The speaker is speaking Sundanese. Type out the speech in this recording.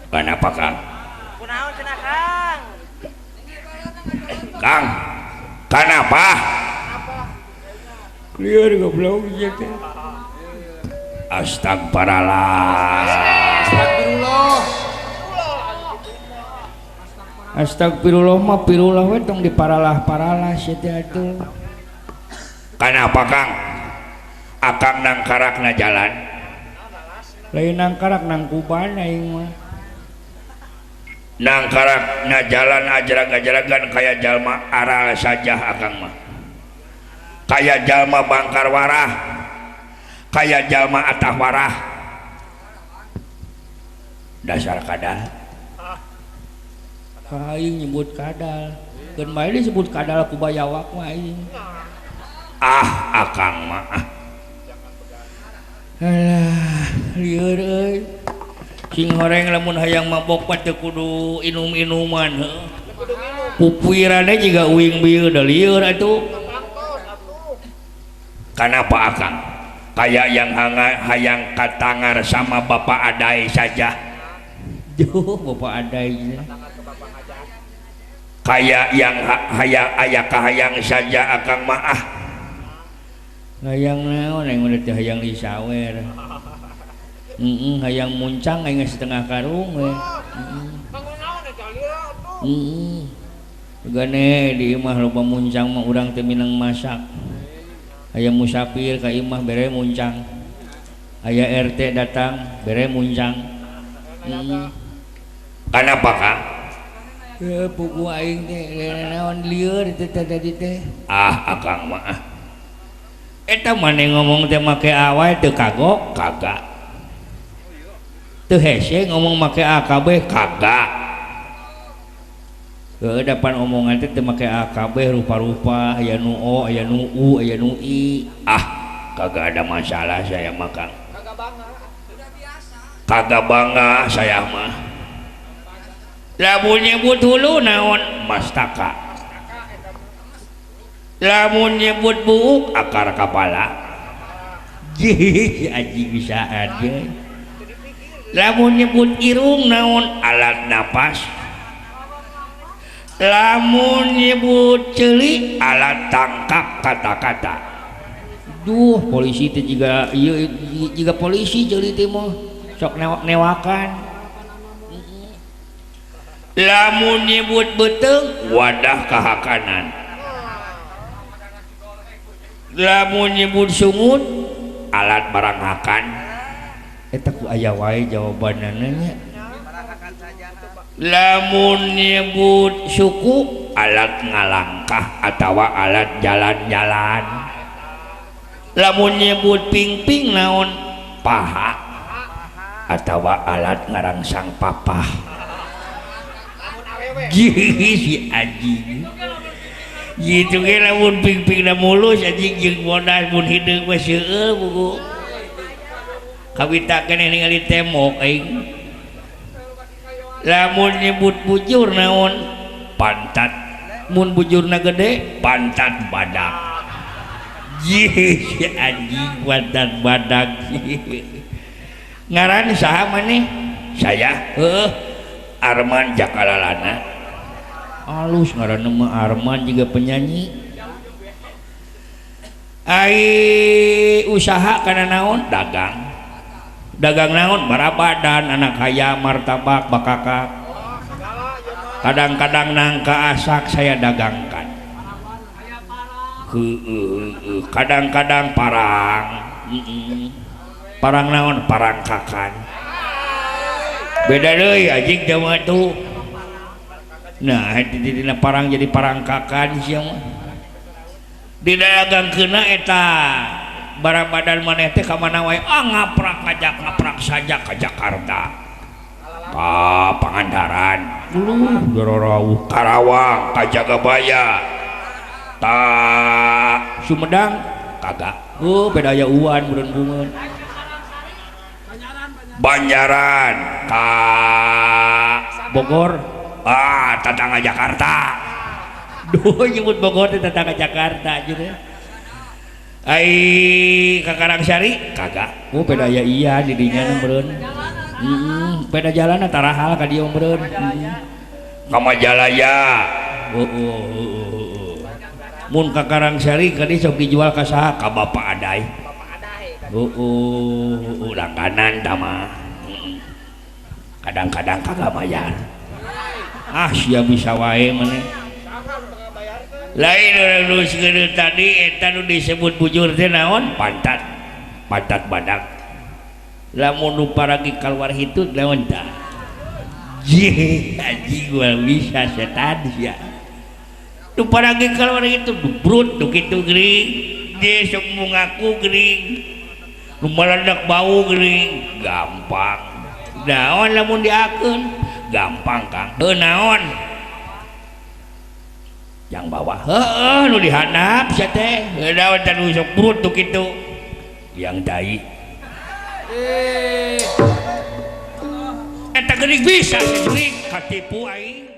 Kenapa, Kang? Kunaon cenah, Kang? Kang, kenapa? Lieur goblok ieu teh. Astagfirullah. Astagfirullah. Astagfirullah mah pirullah we, tong diparalah-paralah sia teh atuh. Kenapa, Kang? Akang nang karakna jalan. Lain nang karak, nang kuban aing mah. Nang karakna jalan ajrag-ajragan kaya jalma aral saja akang mah. Kaya jalma bangkar warah. Kaya jalma atah warah. Dasar kadal. Aing nyebut kadal. Keun bae disebut kadal ku bayawak mah aing. Ah, akang mah. Ah. Alah, lieur euy. Sing horeng lamun hayang mabok mah teu kudu inum-inuman heuh. Pupuiranna jiga uing bieu da lieur atuh. Kenapa akang? Kayak yang hanga, hayang katangar sama Bapak Adai saja. Duh, Bapak Adai. Kayak yang hayang aya kahayang saja akang mah ah. Hayang naon aing mah teh, hayang disawer. Heeh, hayang muncang aing setengah karung we. Heeh. Heeh. Gane di imah loba muncang mah urang teh minang masak. Aya musafir ka imah bere muncang. Aya RT datang bere muncang. Heeh. Kenapa, Kang? Ya pugu aing teh naon lieur teh tadi teh. Ah, akang mah ah. Eta maneh ngomong teh make awal teu kagok? Kagak. Teu hese ngomong make AKB? Kagak. Heuh, depan omongan teh teu make AKB, rupa-rupa, aya nu O, aya nu U, aya nu I. Ah, kagak ada masalah saya mah, Kang. Kagak bangga. Udah biasa. Kagak bangga saya mah. Lamun nyebut hulu naon? Mastaka. Lamun nyebut buuk akar kapala. Jih, anjing bisa aja. Lamun nyebut irung naon? Alat napas. Lamun nyebut ceuli alat tangkap kata-kata. Duh, polisi teh juga ieu juga, polisi ceuli teh mah sok newak-newakan. Lamun nyebut beuteung wadah kahakanan. Lamun nyebut sungut alat baranghakan. Eta ku aya wae jawabanana nya. Lamun nyebut suku alat ngalangkah atawa alat jalan-jalan. Lamun nyebut pingping naon? Paha atawa alat ngarangsang papah. Jih, si anjing gitu ge lamun pingpingna mulus anjing jeung bodas, mun hideung mah seueul buku kawita keneh ningali tembok aing. Lamun nyebut bujur naon? Pantat. Mun bujurna gede? Pantat badak. Jih, si anjing, pantat badak. Ngaran saha maneh? Saya, heuh, Arman Jakalalana. Alus ngaranna mah Arman juga penyanyi. Ai usaha kana naon? Dagang. Dagang naon? Barabadan, anak hayam, martabak, bakakak, kadang-kadang nangka asak saya dagangkan. Heueuh, kadang-kadang parang. Parang naon? Parangkakan. Beda deui anjing mah tuh. Nah, di dina parang jadi parangkakan sia mah. Didagangkeunna eta barabadan maneh teh ka mana wae? Ah, ngaprak ngajak ngaprak saja ke Jakarta, ka Pangandaran, uluh dororauh, Karawang, ka Jagabaya, ta Sumedang kagak. Oh, beda aya uan meureun bungeun. Banjaran, ka Bogor, ah, tetangga Jakarta. Duh, nyebut Bogor teh tetangga Jakarta gitu. Ai ka Karangsari kagak. Oh, beda aya iya di dinya meureun. Beda jalan tarahal ka dieu meureun. Ka Majalaya. Heeh. Mun ka Karangsari ka dieu sok dijual ka saha? Ka Bapak Adai. Heeh, langganan tah mah. Kadang-kadang kagak bayar. Ah, sia bisa wae maneh. Lain urang nu geus tadi eta nu disebut bujur teh naon? Pantat. Pantat badak. Lamun nu paragi kaluar hitut naon tah? Jih, anjing gua bisa setan sia. Nu paragi kaluar hitut brut nu kitu geuning. Dia sok mau ngaku geuning. Nu meledak bau geuning. Gampang. Naon lamun diakeun? Gampang, Kang. Heuh naon? Yang bawah. Heeh, nu dihandap sia teh. Heuh naon tah nu sok brut nu kitu. Yang tai. Eta geuning bisa geuning katipu aing.